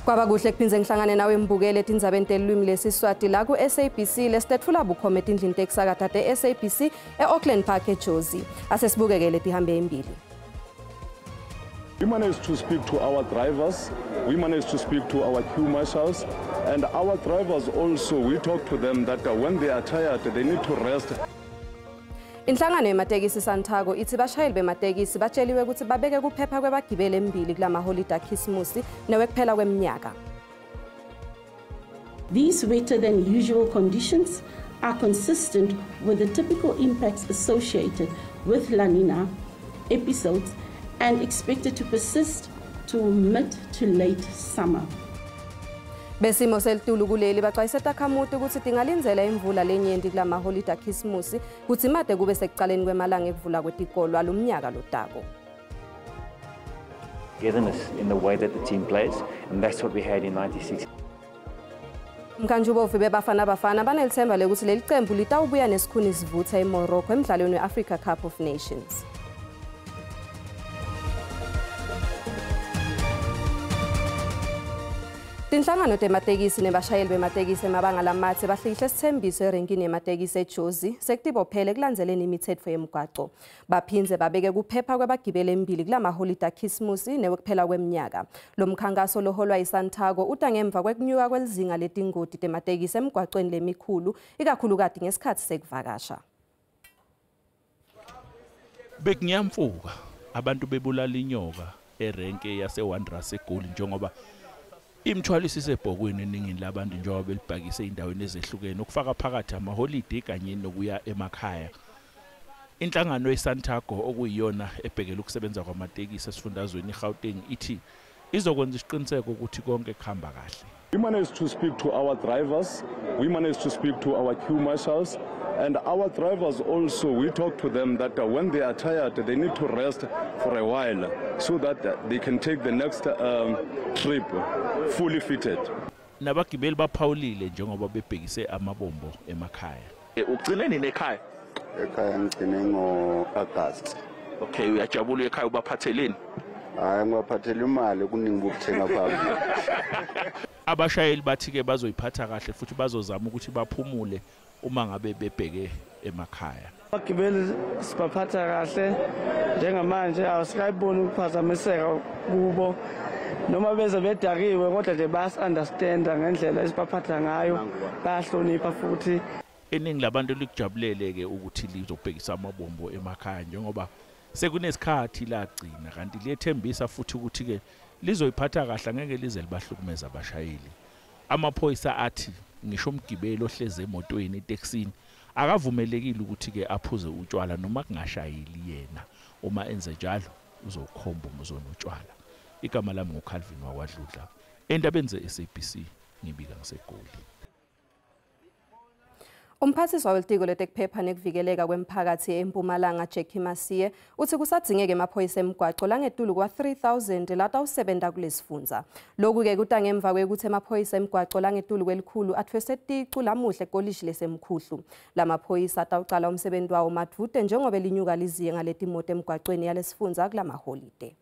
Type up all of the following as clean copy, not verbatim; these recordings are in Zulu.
Kwaba kuhle kuphindze ngihlangane nawe mbukele etindzabeni telulwimi lesiSwati la ku-SABC lesitetfula bukhoma etindlini tekusakata te-SABC e-Auckland Park eJozi. Asesibukeke letihambe embili. We managed to speak to our drivers, we managed to speak to our queue marshals, and our drivers also, we talk to them that when they are tired, they need to rest. Inhlangano yematekisi Santaco itsi bashayeli bematekisi batsheliwe kutsi babeke kuphepha kwebagibeli embili kulamaholide akhisimusi newekuphela kweminyaka. These wetter than usual conditions are consistent with the typical impacts associated with La Nina episodes and expected to persist to mid to late summer. Besimo selitulu kuleli baxwayise takhamuti kutsi tingalindzela imvula lenyenti kulamaholide akhisimusi kutsi made kube sekucaleni kwemalanga ekuvula kwetikolo alomnyaka lotako. Togetherness in the way that the team plays, and that's what we had in 96. Mkhanjubovu beBafana Bafana banelithemba lekutsi leli cembu litawubuya nesikhuni sivutha eMorocco emdlalweni we-Africa Cup of Nations. Tinhlangano tematekisi nebashayeli bematekisi emabanga lamatse bahlikihle sithembiso erenkini yematekisi eJozi sekutibophele kulandzeleni imitsetfo yemgwaco. Baphindze babeke kuphepha kwebagibeli embili kulamaholide akhisimusi newekuphela kweminyaka. Lo mkhankaso loholwa yiSantaco uta ngemva kwekunyuka kwelizinga letingoti tematekisi emgwacweni lemikhulu ikakhulukati ngesikhatsi sekuvakasha. Bekunyamfuka abantu bebulala inyoka erenke yase-Wanderers eGoli njengoba imithwalo isisebhokweni eningini labantu njengoba belibhakise endaweni ezehlukene ukufaka phakathi amaholide kanye nokuya emakhaya. Inhlangano yeSantaco okuyiyona ebhekele ukusebenza kwamatekisi esifundazweni iGauteng ithi izokwenza isiqiniseko ukuthi konke kuhamba kahle. We managed to speak to our drivers, we managed to speak to our queue marshals, and our drivers also, we talk to them that when they are tired, they need to rest for a while so that they can take the next trip fully fitted. Nabagibeli baphawulile njengoba bebhekise amabombo emakhaya. Ugcine nini ekhaya? Ekhaya ngigcine ngo-August. Okay, uyajabula ekhaya ubaphatheleni? Hayi, ngibaphathela imali kuningi ukuthenga phambili. Abashayeli bathi ke bazoyiphatha kahle futhi bazozama ukuthi baphumule uma ngabe bebheke emakhaya. Abagibeli sibaphatha kahle njengamanje asikayiboni ukuphazamiseka kubo noma beze bedakiwe kodwa nje bayasi-understanda ngendlela esibaphatha ngayo, bayahlonipha futhi. Iningi labantu likujabulele ke ukuthi lizobhekisa amabombo emakhaya njengoba sekunesikhathi lagcina kanti liyethembisa futhi ukuthi ke lizoyiphatha kahle angeke lize libahlukumeza abashayeli. Amaphoyisa athi ngisho umgibeli ohleze emotweni etekisini akavumelekile ukuthi ke aphuze utshwala noma kungashayeli yena, uma enze njalo uzokhomba umzona utshwala. Igama lami nguCalvin wakwaDludla, endabeni ze-SABC ngibika ngiseGoli. Umphathiswa welitiko letekuphepha nekuvikeleka kwemphakathi eMpumalanga Jackie Masie uthi kusadzingeke emaphoyisa emgwaco langetulu kwa-3000 latawusebenta kulesifundza. Lokhu-ke kuta ngemva kwekutsi emaphoyisa emgwaco langetulu kwelikhulu atfweswe ticu lamuhla ekolishi lesemkhuhlu. Lamaphoyisa atawucala umsebenzi wawo madvute njengoba linyuka lizinga letimoto emgwacweni yalesifundza kulamaholide.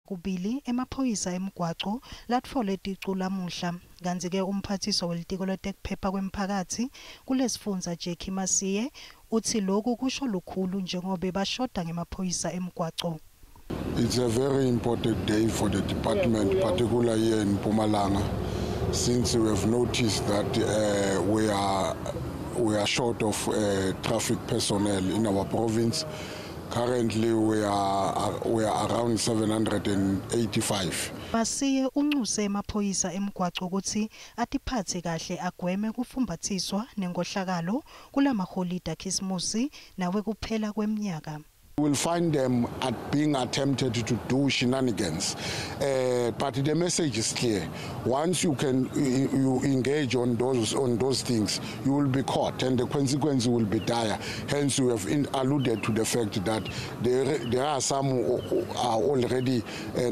Kubili emaphoyisa emgwaco latfole ticu lamuhla kantsi-ke umphathiswa welitiko letekuphepha kwemphakathi kulesifundza Jackie Masie utsi loku kusho lukhulu njengobe bashoda ngemaphoyisa emgwaco. It's a very important day for the department, particularly here in Mpumalanga, since we have noticed that we are short of traffic personnel in our province. Currently we are around 785. Masie uncuse emaphoyisa emgwaco kutsi atiphatse kahle agweme kufumbathiswa nenkohlakalo kulamaholide akhisimusi nawe kuphela kweminyaka. You will find them at being attempted to do shenanigans, but the message is clear. Once you engage on those things, you will be caught, and the consequence will be dire. Hence, we have alluded to the fact that there are some who are already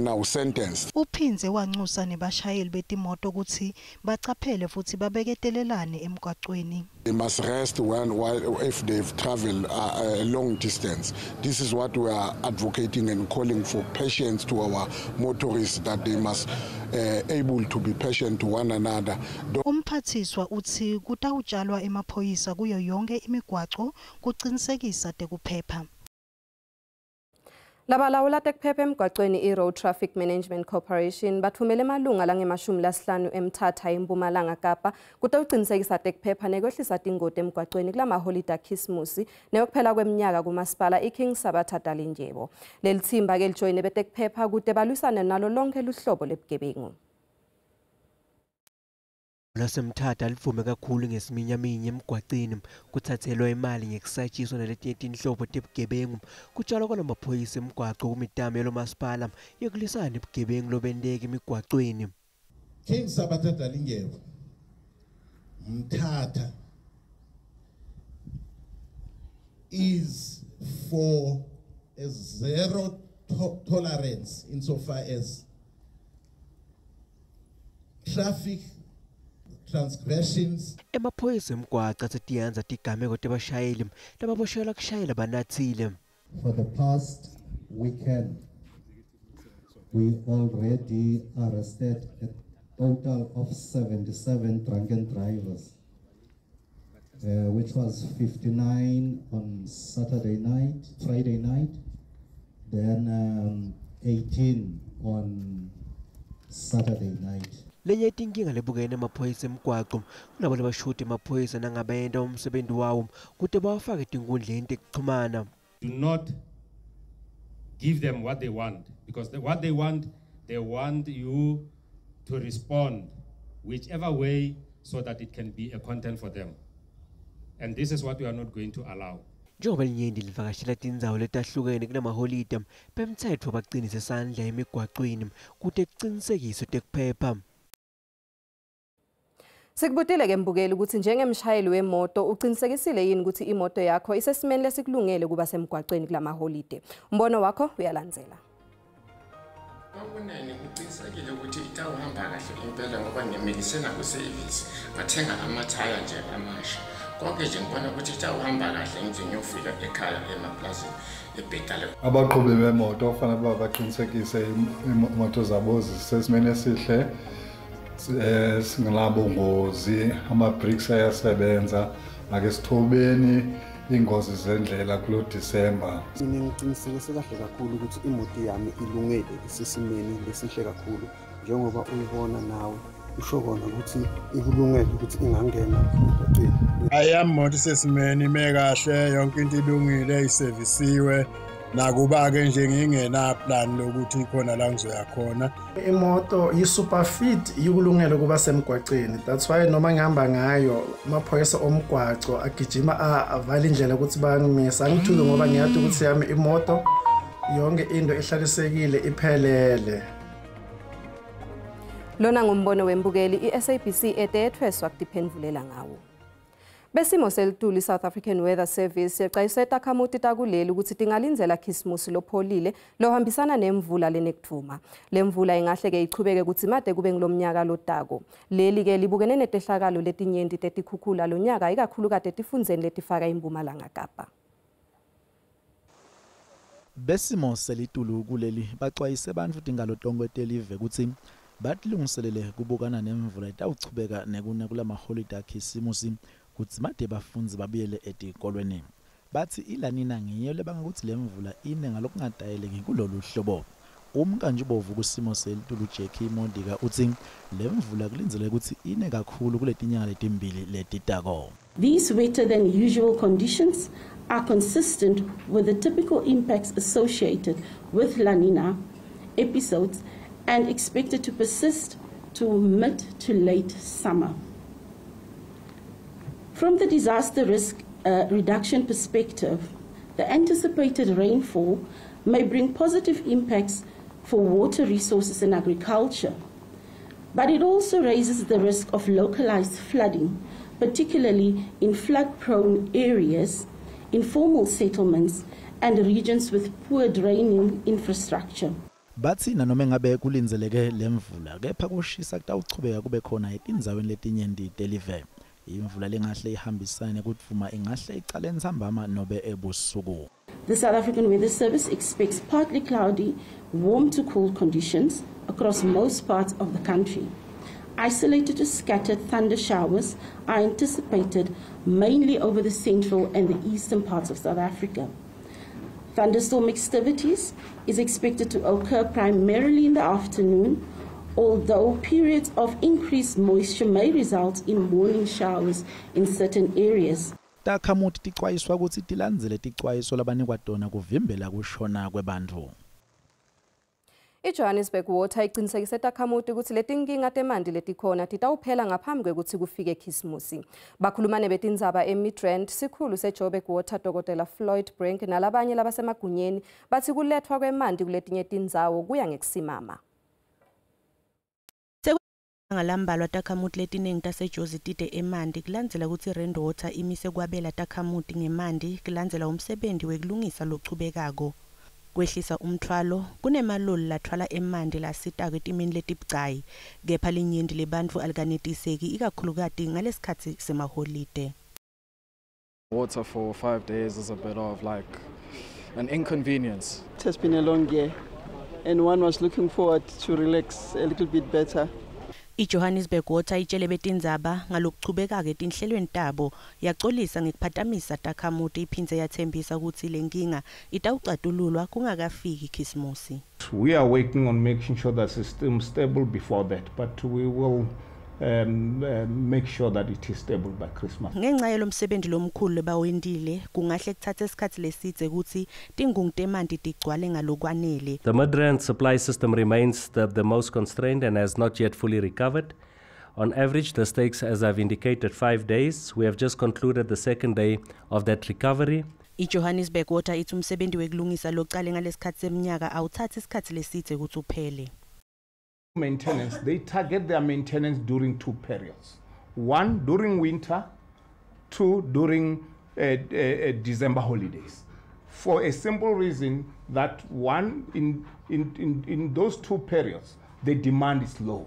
now sentenced. Uphindze wancusa nebashayeli betimoto kutsi bacaphele futhi babeketelelane emgwaqweni. They must rest while if they've traveled a long distance. This This is what we are advocating and calling for patience to our motorists, that they must able to be patient to one another. Umphathiswa utsi kutawutshalwa emaphoyisa kuyo yonke imigwaco kucinisekisa tekuphepha. Labalawula tekuphepha emgwacweni i-Road Traffic Management Corporation batfumele emalunga langema-50 eMthatha eMpumalanga Kapa kutawucinisekisa tekuphepha nekwehlisa tingoti emgwacweni kulamaholide akhisimusi nekuphela kweminyaka kumasipala iKing Sabatha Dalindyebo. Leli thimba ke lijoyine betekuphepha kute balwisane nalo lonke luhlobo lebugebengu. Lasemthatha livume kakhulu ngesiminyaminya emgwaceni kuthathelwa imali ngekusatshiswa naletinye tinhlobo tebugebengu kutshalwa kwalamaphoyisa emgwaco kumitamo yalomasipala yokulwisana nebugebengu lobenteka emigwacweni. King Sabatha Dalindyebo, Mthatha is for a zero tolerance insofar as traffic transgressions. Emaphoyisa emgwaco asetiyanza tigameko tebashayeli lababoshelwa kushayela banathile. For the past weekend, we already arrested a total of 77 drunken drivers, which was 59 on Saturday night, Friday night, then 18 on Saturday night. Lenye tinkinga lebukene emaphoyisa emgwaco kulabo labashuti emaphoyisa nangabenta umsebenzi wawo kute bawafake tinkundleni tekuchumana. Do not give them what they want, because what they want you to respond whichever way so that it can be a content for them. And this is what we are not going to allow. Njengoba linyenti livakashela tindzawo letahlukene kulamaholide, bemtsetfo bacinise sandla emigwacweni kute kucinisekiswe tekuphepha. Sikubutile ke mbukeli ukuthi njengemshayeli wemoto uqinisekisile yini ukuthi imoto yakho isesimeni lesikulungele kuba semgwaqweni kulamaholide. Umbono wakho uyalandzela. Kwakunene kuqinisekile ukuthi itawuhamba kahle impela ngoba ngiyamilisela ku-service ngathenga amathaya nje amasha. Konke nje ngibona ukuthi itawuhamba kahle ngize ngiyofika ekhaya emaplazini eBhetale. Abaqhubi bemoto kufanele uba baqinisekise iimoto zabo zisesimeni esihle, singenabungozi, ama-brakes ayasebenza. Ake sithobeni ingozi zendlela kulo December. Mina ngiqinisekise kahle kakhulu ukuthi imoto yami ilungele isesimeni lesihle kakhulu, njengoba uyibona nawe usho kona ukuthi ikulungele ukuthi ingangena emgwaqeni. Ayami imoto isesimeni ime kahle, yonke into ilungile, isevisiwe. Nakuba-ke nje ngingena plan lokuthi khona la ngizoya khona. Imoto yi-super fit, ikulungele ukuba semgwaqeni. That's why noma ngihamba ngayo amaphoyisa omgwaco agijima avala indlela ukuthi bangimisa. Angithuki ngoba ngiyazi ukuthi yami imoto yonke into ihlalisekile iphelele. Lona ngumbono wembukeli i-SABC etethweswa kutiphendvulela ngawo. Besimo selitulu i-South African Weather Service yacwayise takhamuti takuleli ukuthi tingalindzela khisimusi lopholile lohambisana nemvula lenekudvuma. Lemvula ingahle-ke ichubeke kutsi made kube ngulomnyaka lotako. Leli-ke libukene netehlakalo letinyenti tetikhukhula lonyaka ikakhulukati etifundzeni letifaka iMpumalanga Kapa. Besimo selitulu kuleli bacwayise bantfu tingalo tonkhe telive kutsi batilungiselele kubukana nemvula itawuchubeka nekuna kulamaholide akhisimusi kutsi made bafundzi babuyele etikolweni. Batsi ilanina ngiyo lebanga kutsi lemvula ine ngalokungatayeleki kulolu hlobo. Umkanjibovu kusimo selitulu Jackie Modika utsi lemvula kulindzeleke kutsi ine kakhulu kuletinyanga letimbili letitako. These wetter than usual conditions are consistent with the typical impacts associated with La Nina episodes and expected to persist to mid to late summer. From the disaster risk reduction perspective, the anticipated rainfall may bring positive impacts for water resources and agriculture, but it also raises the risk of localized flooding, particularly in flood-prone areas, informal settlements, and regions with poor draining infrastructure. Batsi nanoma ngabe kulindzeleke lemvula kepha kushisa kutawuchubeka kube khona etindzaweni letinyenti telive. Imvula lengahle ihambisane nekudvuma ingahle icale entsambama nobe ebusuku. The South African Weather Service expects partly cloudy, warm to cool conditions across most parts of the country. Isolated to scattered thunder showers are anticipated mainly over the central and the eastern parts of South Africa. Thunderstorm activities is expected to occur primarily in the afternoon, although periods of increased moisture may result in morning showers in certain areas. Takhamuti ticwayiswa kutsi tilandzele ticwayiso labanikwa tona kuvimbela kushona kwebantfu. IJohannesburg Water iqinisekise takhamuti kutsi letinkinga temanti letikhona titawuphela ngaphambi kwekutsi kufike Khisimusi. Bakhulumane betindzaba eMidrand, sikhulu seJoburg Water Dr. Floyd Brink nalabanye labasemagunyeni batsi kulethwa kwemanti kuletinye tindzawo kuya ngekusimama. Ngalambalwa takhamuti letiningi taseJozi tite emanti kulandzela kutsi Rand Water imise kwabela takhamuti ngemanti kulandzela umsebenzi wekulungisa lochubekako. Kwehlisa umthwalo kunemaloli lathwala emanti lasitako etimeni letibucayi, kepha linyenti lebantfu alikanetiseki ikakhulukati ngalesikhatsi semaholide. Water for 5 days is a bit of like an inconvenience. It has been a long year and one was looking forward to relax a little bit better. IJohannesburg Water itshele betindzaba ngalokuchubekako etinhlelweni tabo, yacolisa ngekuphatamisa takhamuti iphindze yathembisa kutsi lenkinga itawucatululwa kungakafiki Khisimusi. We are working on making sure that system stable before that, but we will make sure that it is stable by Christmas. Ngenxa yalomsebenzi lomkhulu lebawentile kungahle kuthathe isikhatsi lesidze kutsi tingungu temanti tigcwale ngalokwanele. The Midrand supply system remains the most constrained and has not yet fully recovered. On average, this takes, as I've indicated, 5 days. We have just concluded the second day of that recovery. IJohannesburg Water itsi umsebenzi wekulungisa locale ngalesikhatsi seminyaka awuthathi isikhatsi lesidze kutsi uphele. Maintenance, they target their maintenance during 2 periods. 1, during winter, 2, during December holidays. For a simple reason that 1, in those 2 periods, the demand is low.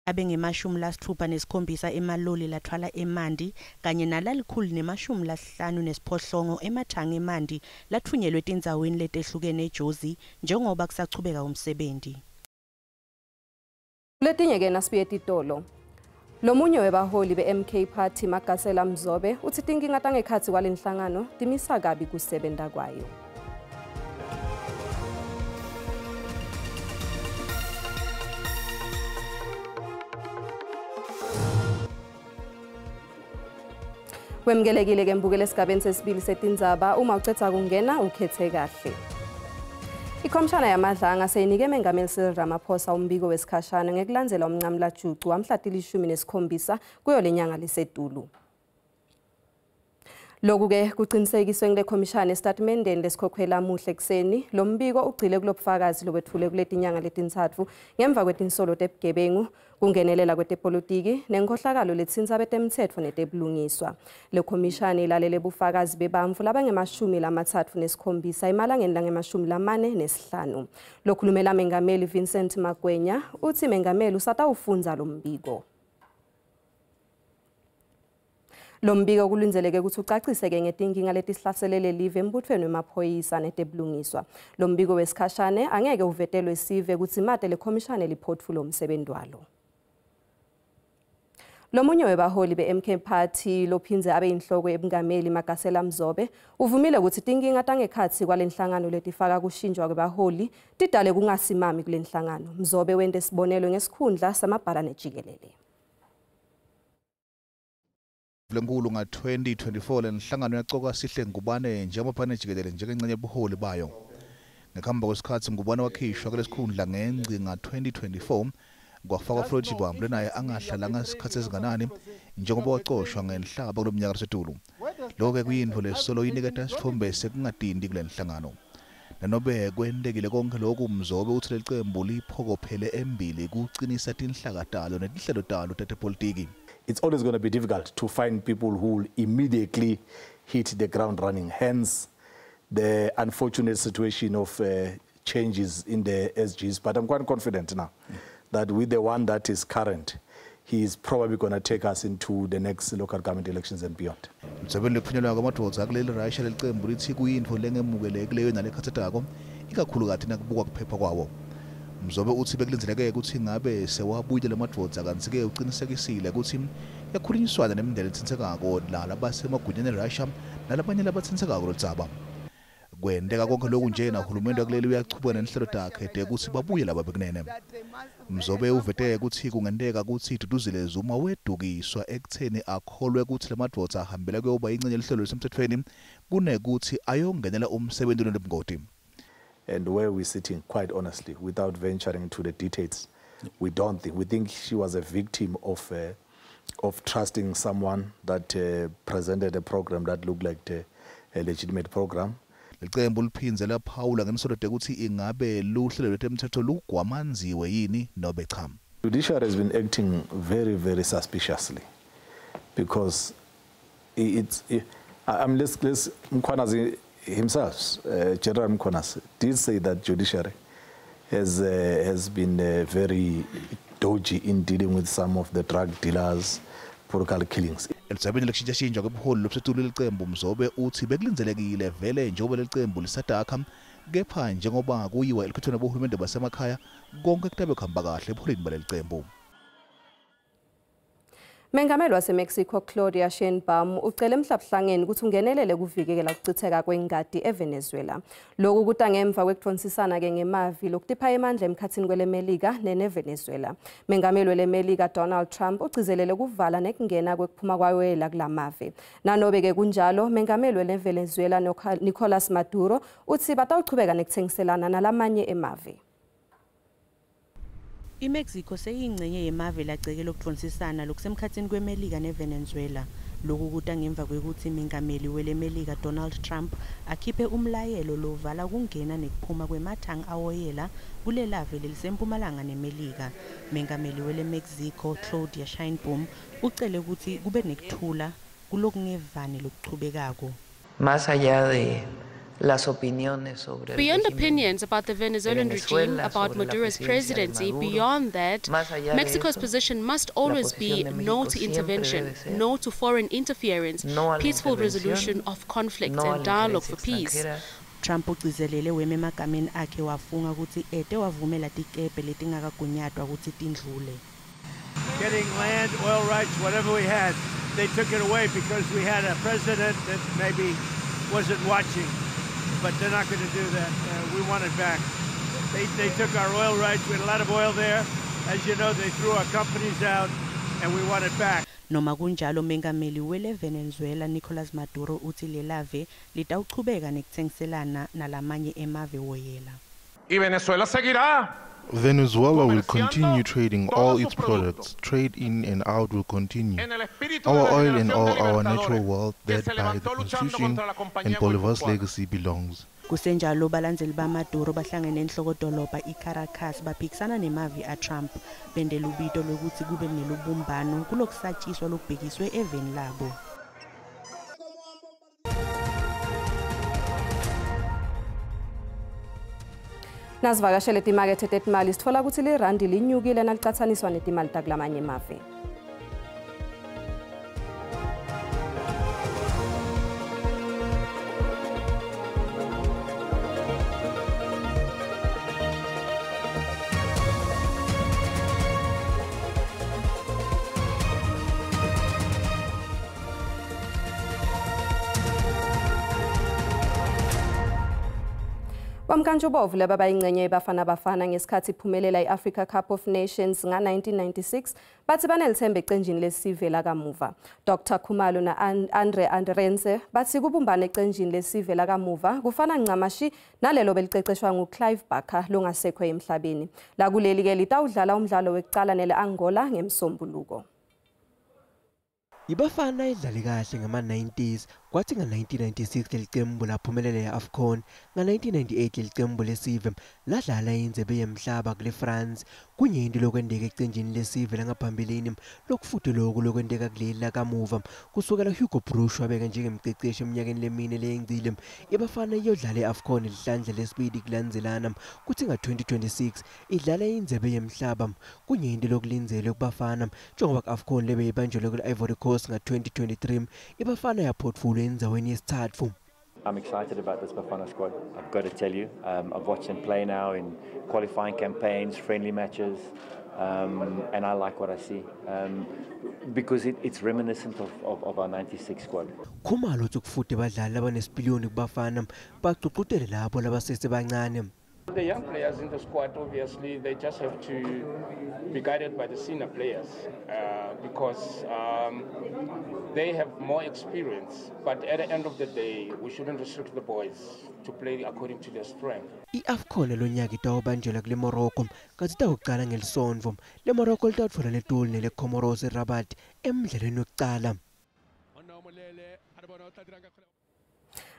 Abe 67 emaloli lathwala emanti kanye nalalikhulu 58 emathangi emanti latfunyelwe etindzaweni letehlukene eJozi njengoba kusachubeka umsebenzi. Letinye ke nasibuye titolo. Lomunye webaholi be-MK Party Magasela Mzobe utsi tinkinga tangekhatsi kwalenhlangano timisa kabi kusebenta kwayo. Kwemukelekile ke mbukele esigabeni sesibili setindzaba, uma ucetha kungena ukhethe kahle. Ikhomishana yamadlanga seyinike Mengameli Cyril Ramaphosa umbiko wesikhashana ngekulandzela umncamlajucu wamhla 17 kuyo lenyanga lesetulu. Lokhu-ke kuqinisekiswe ngile khomishana esitatimendeni lesikhokhela muhle ekuseni. Lo mbiko ugcile kulobufakazi lobetfule kuletinyanga letintsatfu ngemva kwetinsolo tebugebengu, kungenelela kwetepolitiki nenkhohlakalo letsintsa betemtsetfo netebulungiswa. Le khomishana ilalele bufakazi bebantfu labangema-37 emalangeni langema-45. Lokhulumela Mengameli Vincent Magwenya utsi Mengameli usatawufundza lo mbiko. Lo mbiko kulindzeleke kutsi ucaciseke ngetinkinga letisihlaselele live embuthweni wemaphoyisa netebulungiswa. Lo mbiko wesikhashane angeke uvetelwe sive kutsi mate le khomishane liphotfulo umsebenzi walo. Lomunye webaholi be-MK Party lophindze abe inhloko ebungameli Magasela Mzobe uvumile kutsi tinkinga tangekhatsi kwalenhlangano letifaka kushintshwa kwebaholi tidale kungasimami kulenhlangano. Mzobe wente sibonelo ngesikhundla samabhalane jikelele. Lenkulu nga-2024 lenhlangano yacoka Sihle Ngubane njengomabhalane jikelele njengengcenye yobuholi bayo. Ngekuhamba kwesikhatsi Ngubane wakhishwa kulesikhundla ngenci nga-2024 kwafakwa Floyd Shivambu naye angahlalanga isikhatsi esinganani njengoba wacoshwa ngenhlaba kulomnyaka losetulu. Lokho-ke kuyintfo lesolo iniketa sitfombe sekungatindi kule nhlangano. Nanobe kwentekile konke lokhu, Mzobe utsi lelicembu liphokophele embili kucinisa tinhlaka talo netinhlelo talo tetepolitiki. It's always going to be difficult to find people who will immediately hit the ground running. Hence, the unfortunate situation of changes in the SGs. But I'm quite confident now that with the one that is current, he is probably going to take us into the next local government elections and beyond. Mdzabeni lekuphunyelwa kwamadvodza kuleli Russia lelicembu lithi kuyintfo lengemukeleki nalekhathatako ikakhulukati nakubukwa kuphepha kwawo. Mzobe uthi bekulindzeleke ukuthi ngabe sewabuyile lamadvodza kantsi-ke uqinisekisile ukuthi yakhulunyiswana nemindeni letsintsekako lalabasemagunyeni eRussia nalabanye labatsintsekako loludzaba. Kwenteka konke lokhu nje nahulumende wakuleli uyachubuka nenhlelo takhe de kutsi babuye laba bekunene. Mzobe uvete ukuthi kungenteka kutsi Duduzile Zuma wedukiswa ekutheni akholwe kutsi lamadvodza ahambela kuyoba ingcenye yelihlelo lisemthethweni kunekuthi ayongenela umsebenzi lobungoti. And where we're sitting, quite honestly, without venturing into the details, we don't think. We think she was a victim of trusting someone that presented a program that looked like a legitimate program. Licembu liphindze laphawula ngemisolo ukuthi ingabe luhlelo lwetemthetho lugwamanziwe yini nobe cha. Judiciary has been acting very, very suspiciously because let's Mkhwanazi himself, General Mkhwanazi, did say that judiciary has been very dodgy in dealing with some of the drug dealers, political killings. Elizabeni lekushintshashintsha kwebuholi lobusetulu licembu Mzobe uthi bekulindzelekile vele njengoba lelicembu lisadakha kepha njengoba kuyiwa elikhethweni bohulumende basemakhaya konke kutabe kuhamba kahle ebuholini balelicembu. Mengameli waseMexico Claudia Sheinbaum ucele emhlabuhlangeni ukuthi ungenelele kuvikela ukuchitheka kwengadi eVenezuela. Lokhu kuta ngemva kwekutfonsisana ke ngemavi lokutipha emandla emkhathini kweleMelika neneVenezuela. Mengameli weleMelika Donald Trump ugcizelele kuvala nekungena kwekuphuma kwawela kulamave. Nanobe ke kunjalo, mengameli weleVenezuela Nicolas Maduro uthi batawuchubeka nekuthengiselana nalamanye emave. IMexico seyingcenye yemave lacekela ukutfonsisana lokusemkhathini kweMelika neVenezuela. Lokhu kuta ngemva kwekuthi mengameli weleMelika Donald Trump akhiphe umlayelo lovala kungena nekuphuma kwemathangi awoyela kulelave lelisempumalanga neMelika. Mengameli weleMexico Claudia Sheinbaum ucele ukuthi kube nekuthula kulokungevani lokuchubekako. Más allá de las opiniones sobre beyond opinions about the Venezuelan regime, about Maduro's presidency, beyond that, Mexico's position must always be no to intervention, no to foreign interference, peaceful resolution of conflicts and dialogue for peace. Trump ugcizelele weme emagameni akhe wafunga ukuthi ete wavumela tikebhe letingakagunyatwa ukuthi tindlule. Getting land, oil rights, whatever we had, they took it away because we had a president that maybe wasn't watching. But they're not going to do that. We want it back. They took our oil rights. We had a lot of oil there. As you know, they threw our companies out, and we want it back. Noma kunjalo, mengameli wele Venezuela Nicolas Maduro uthi lelave litawuchubeka nekuthengiselana nalamanye emave woyela. Y Venezuela seguirá. Venezuela will continue trading all its products. Trade in and out will continue. Our oil and all our natural wealth that by the Constitution and Bolivar's legacy belongs. Kusenjalo balandzeli baMaduro bahlangene enhlokodolobha iCaracas baphikisana nemavi aTrump bendela ubito lokuthi kube nelubumbano kulokusatshiswa lokubhekiswe eveni labo. Nasivakashele timakethe tetimali sitfola kutsi lirandi linyukile nalicatsaniswa netimali takulamanye emave. Bamkantshubovu laba bayingcenye Bafana Bafana ngesikhathi iphumelela iAfrica Cup of Nations nga-1996 bathi banelithemba ecenjini lesive lakamuva. Dr Khumalo na-Andre Anderense bathi kubumbana ecenjini lesive lakamuva kufana ncamashi nalelo beliceceshwa nguClive Barker longasekho emhlabeni. Lakuleli ke litawudlala umdlalo wekucala nele Angola ngemsombuluko. Ibafana idlale kahle ngama-90s kwathi nga-1996 leli qembu laphumelela e-AFCON, nga-1998 leli qembu lesive ladlala indzebe yemhlaba kule France. Kunyenti lokwenteka ecenjini lesive langaphambilini lokufuthi loku lokwenteka kuleli lakamuva kusukela Hugo Broos wabeka njengemqeqeshi eminyakeni lemine leyengcile. Ibafana iyodlala e-AFCON lihlandla lesibili kulandzelana kuthi nga-2026 idlala indzebe yemhlaba. Kunyenti lokulindzelwe kubafana njengoba ku-AFCON lebe ibanjelwe kule-Ivory Coast nga-2023 ibafana yaphotfulwa endzaweni yesithathu. I'm excited about this Bafana squad, I've got to tell you. I've watched them play now in qualifying campaigns, friendly matches, and I like what I see because it's reminiscent of our 96 squad. Khumalo uthi kufude badlali abanesipiliyoni kubafana bagqugqutele labo labasesebancane. The young players in the squad, obviously, they just have to be guided by the senior players because they have more experience. But at the end of the day, we shouldn't restrict the boys to play according to their strength. I-AFCON lonyaka itawubanjelwa kule Morocco kanti itawuqala ngelisonto. Le Morocco litawutfola letulu nele Comoros eRabat emdlalweni wokuqala.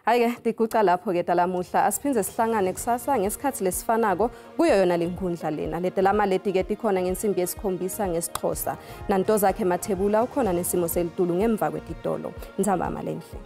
Hayi-ke tiguca lapho-ke talamuhla asiphindze sihlangane kusasa ngesikhathi lesifanako kuyo yona lenkundla lena. Letelama leti-ke tikhona ngensimbi yesikhombisa ngesiXhosa. Nanto zakhe Mathebula ukhona nesimo selitulu ngemva kwetitolo. Ntsambama lenhle.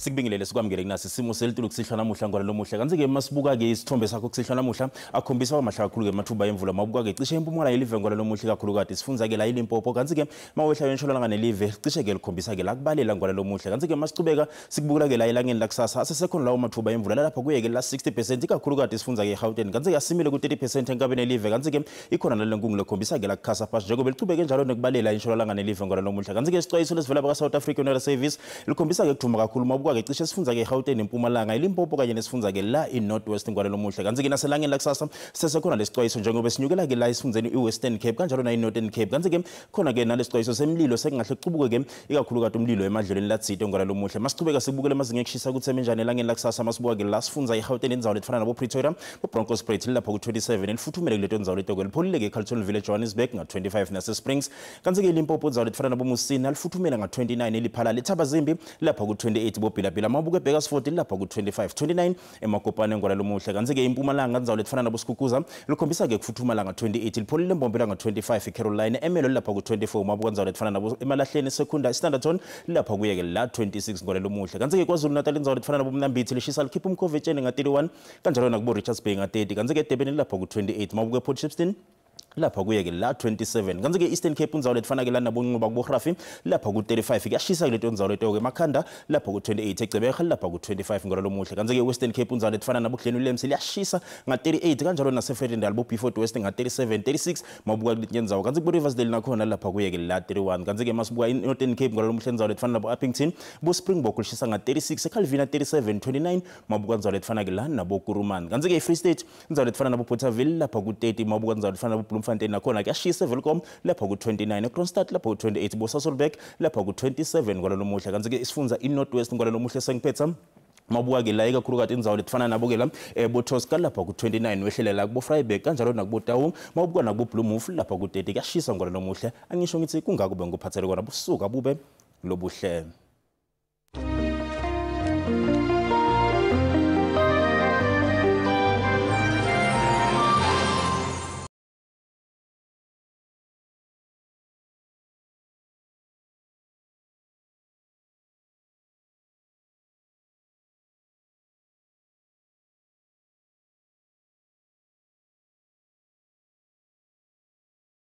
Sikubingelele sikwamukele kunasi isimo selitulu kusihlwa namuhla ngwala lomuhle. Kanti-ke masibuka-ke isithombe sakho kusihlwa namuhla akhombisa kwamahle kakhulu-ke amathuba emvula. Mawubuka-ke cishe impumalanga yelive ngwala lomuhle kakhulukati sifunza-ke la iLimpopo. Kanti-ke mawehla entshonalanga nelive cishe-ke likhombisa-ke la kubalela ngwala lomuhle. Kanti-ke masichubeka sikubukela-ke la elangeni lakusasa asesekhona lawo mathuba emvula lapha kuye-ke la 60% ikakhulukati sifunza-ke eGauteng. Kanti-ke asimile ku-30% enkabeni yelive. Kanti-ke ikhona nale nkungu lekhombisa-ke la kukhasa phasi njengoba lichubeke njalo nekubalela entshonalanga nelive ngwala lomuhle. Kanti-ke isixwayiso lesivela baka-South African Weather Service likhombisa-ke kuduma kakhulu mawubuka ke cishe sifunza ke eGauteng eMpumalanga iLimpopo kanye nesifunza ke la iNorth West ngwala lomuhle. Kanti ke naselangeni lakusasa sesekhona lesixwayiso njengoba sinyukela ke la esifundzeni iWestern Cape kanjalo na iNorthern Cape. Kanti ke khona ke nalesixwayiso semlilo sekungahle kucubuke ke ikakhulukati umlilo emadlelweni latsite ngwala lomuhle. Masichubeka sibukele amazinga ekushisa kutsi emenjani elangeni lakusasa. Masibuka ke la sifunza eGauteng indzawo letifana nabo Pretoria, boBronkhorstspruit lapho ku-27 elifuthumele kuleto ndzawo leto lipholile ke eCarltonville eJohannesburg nga-25 nase Springs. Kanti ke iLimpopo indzawo letifana nabo Musina lifuthumele nga-29 eliphalala eThabazimbi lapho ku-28 boBhilabhila. Mawubuka eBakersford lapha ku-25 29 eMakopane ngwala lomuhle. Kanti ke impumalanga indzawo letifana nabo Skukuza likhombisa ke kufuthumala nga-28 lipholile eMbombela nga-25 eCaroline eMelo lapha ku-24. Mawubuka indzawo letifana nabo Emalahleni Secunda Standerton lapha kuye ke la 26 ngwala lomuhle. Kanti ke KwaZulu Natal indzawo letifana nabo Mnambithi lishisa likhipha umkhovetsheni nga-31 kanjalo nakubo Richards Bay nga-30. Kanti ke eDurban lapha ku-28. Mawubuka ePort Shepstone lapha kuye ke la 27. Kanti ke Eastern Cape indzawo letifana ke la nabonqoba kuboHrafi lapha ku-35 kuyashisa kuleto ndzawo leto ke Makhanda lapha ku-28 eGqeberha lapha ku-25 ngwala lomuhle. Kanti ke Western Cape indzawo letifana nabo Glen Williams liyashisa nga-38 kanjalo nase Vredendal bo Beaufort West nga-37 36 mawubuka kuletinye ndzawo. Kanti ku Riversdale nakhona lapha kuye ke la 31. Kanti ke masibuka i-Northern Cape ngwala lomuhle indzawo letifana nabo Upington bo Springbok lishisa nga-36 eCalvina 37 29 mawubuka indzawo letifana ke la nabo Kuruman. Kanti ke i-Free State indzawo letifana nabo Bothaville lapha ku-30 mawubuka indzawo letifana nabo Bloemfontein nakhona kuyashisa eWelkom lapha ku-29 eKronstadt lapha ku-28 boSasolburg lapha ku-27 ngwala lomuhle. Kanti ke isifunza i-North West ngwala lomuhle sengiphetha mawubuka ke la ikakhulukati indzawo letifana nabo ke la boTosca lapha ku-29 wehlelela kubo Vryburg kanjalo nakubo Taung. Mawubuka nakubo Bloemhof lapha ku-30 kuyashisa ngwala lomuhle. Angisho ngithi kungako bengikuphathele kona busuka bube lobuhle.